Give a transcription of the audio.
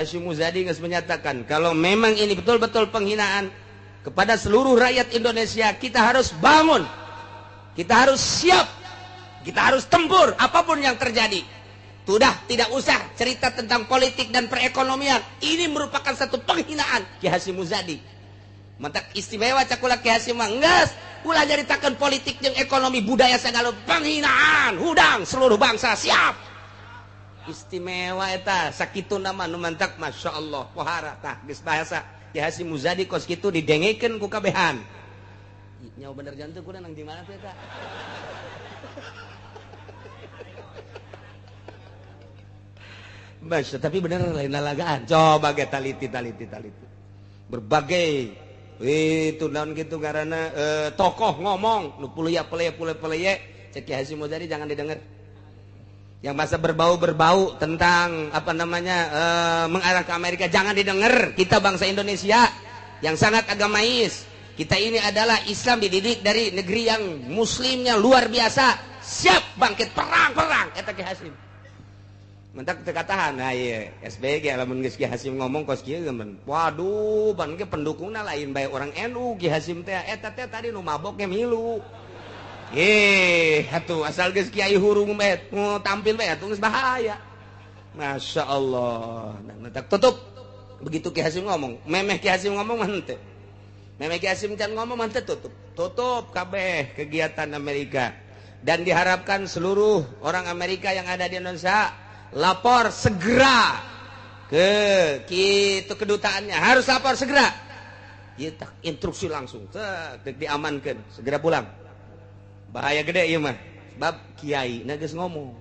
Hasyim Muzadi geus menyatakan kalau memang ini betul-betul penghinaan kepada seluruh rakyat Indonesia, kita harus bangun, kita harus siap, kita harus tempur apapun yang terjadi. Sudah tidak usah cerita tentang politik dan perekonomian. Ini merupakan satu penghinaan Ki Hasyim Muzadi. Mantak istimewa cakula Ki Hasyim mah geus ulah nyaritakeun politik jeung ekonomi budaya segala penghinaan, hudang seluruh bangsa siap. Istimewa eta sakitu nama nu mantak Masya Allah pohara tah geus bahasa Ki Hasyim Muzadi kos kitu didengekeun ku kabehan. Nyawa bener jantung kuda nang di mana tuh eta? Masya, tapi bener lain lalagaan. Coba ge taliti taliti taliti. Berbagai itu naon gitu karena tokoh ngomong nu puluya peleye puluya peleye cek Ki Hasyim Muzadi jangan didengar. Yang masa berbau-berbau tentang apa namanya mengarah ke Amerika jangan didengar. Kita bangsa Indonesia yang sangat agamais. Kita ini adalah Islam dididik dari negeri yang muslimnya luar biasa, siap bangkit perang-perang eta Ki Hasyim. Mentak teu katahan. Nah ieu SBY lamun geus Ki Hasyim ngomong kos kieu geus. Waduh, ban ge pendukungna lain bae orang NU Ki Hasyim teh eta teh tadi nu mabok ge milu. Atuh asal geus kiai hurung bae tampil bae atuh geus bahaya. Masya Allah. Nah, tutup. Begitu Ki Hasyim ngomong, memeh Ki Hasyim ngomong mah henteu. Memeh Ki Hasyim can ngomong mah henteu tutup. Tutup kabeh kegiatan Amerika. Dan diharapkan seluruh orang Amerika yang ada di Indonesia lapor segera ke kitu kedutaannya, harus lapor segera. Ieu tak instruksi langsung, cek diamankeun, segera pulang. Bahaya gede ieu mah. Sebab kiai na geus ngomong.